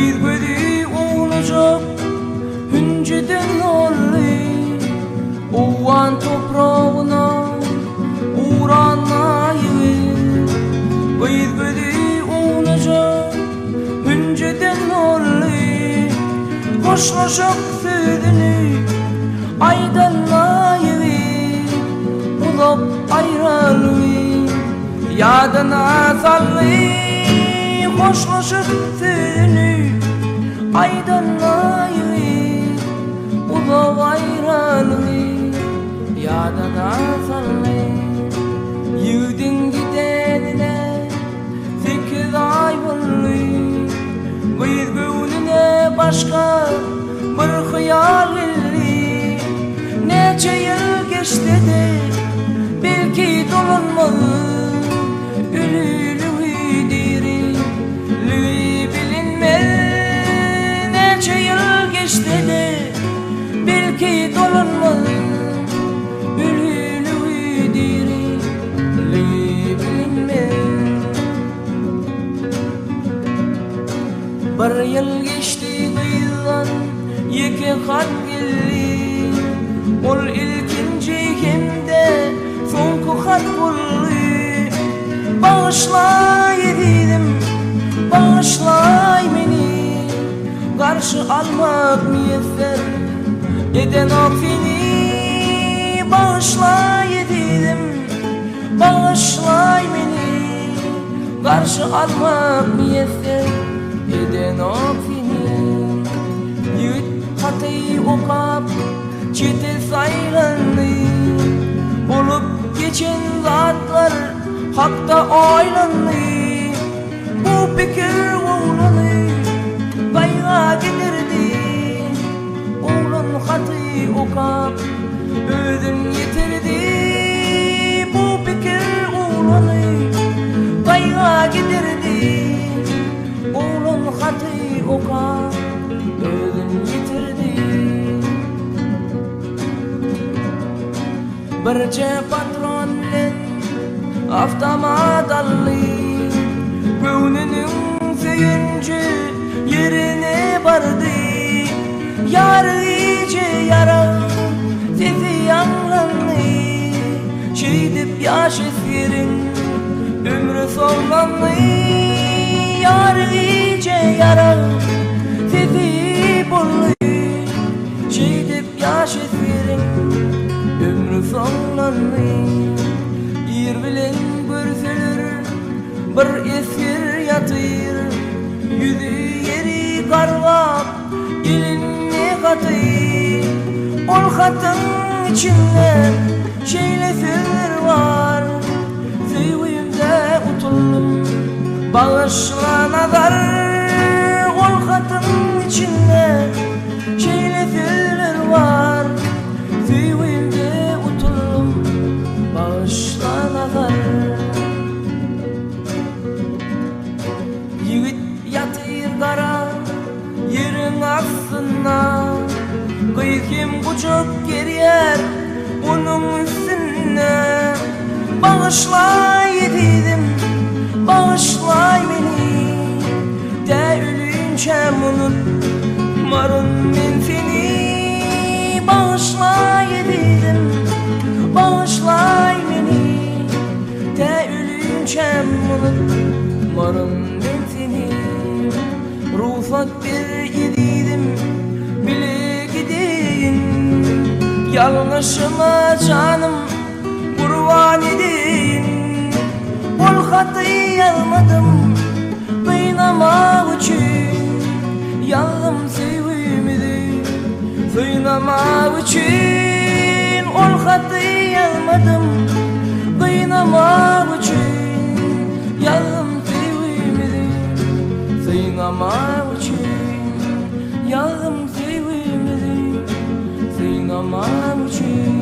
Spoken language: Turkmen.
Gyz gözi owlajak hünjüden doldy. Owgan topragyna uran ýigit. Gyz gözi owlajak hünjüden doldy. Hoşlaşyk sözüni aýdan ýigit. Uzak aýralygy ýadyna saldy. Hoşlaşyk sözüni aýdan ýigit. Uzak aýralygy ýadyna saldy. Ýigidiň gidenine sekiz aý boldy. Gyz göwnüne başga bir hyýal geldi. Näçe ýyl geçse-de, belki dolanmaz. Ölüligi, diriligi bilinmez. Näçe ýyl geçse-de, belki dolanmaz. Ölüligi, diriligi bilinmez. Bir ýyl geçdi gyzdan ýeke hat geldi. Ol ilkinji hem-de soňky hat boldy. Bagyşlaý ezizim, bagyşlaý meni. Garşy almak miýesser edenok seni. Bagyşlaý ezizim, bagyşlaý meni. Garşy almak miýesser edenok seni. Ýigit haty okap, çete saýlandy. Bolup geçen zatlar hakda oýlandy. Bu pikir oglany gaýga gidirdi. Oglan haty okap, özün ýitirdi. Bu pikir oglany gaýga gidirdi. Oglan haty okap, özün ýitirdi. Birje patron bilen awtomat aldy. Göwnüniň söýünji ýerine bardy. Ýary gije ýarag sesi ýaňlandy. Şeýdip ýaş esgeriň ömri soňlandy. Ýary gije ýarag sesi boldy. Şeýdip ýaş esgeriň ömri soňlandy. Ir bilen görseler bir esger ýatyr. Ýüzi ýeri garbap, elinde haty. Ol hatyň içinde şeýle sözler bar, Söýgimde utuldym, bagyşla Nazar. Ol hatyň içinde şeýle sözler bar, Söýgimde utuldym, bagyşla Nazar. Ýigit ýatyr gara ýeriň astynda, Gyz hem gujak gerýär onuň üstünde. Bagyşlaý ezizim, bagyşlaý meni, Tä ölinçäm unutmaryn men seni. Bagyşlaý ezizim, bagyşlaý meni, Tä ölinçäm unutmaryn men seni. Rugsat ber ezizim, bile gideýin. Ýalňyşyma janym gurban edeýin. Ol haty ýazmadym gynamak üçin. Ýazdym söýgimizi synamak üçin. Ol haty ýazmadym gynamak üçin. Ýazdym söýgimizi synamak üçin. Ýazdym söýgimizi synamak üçin.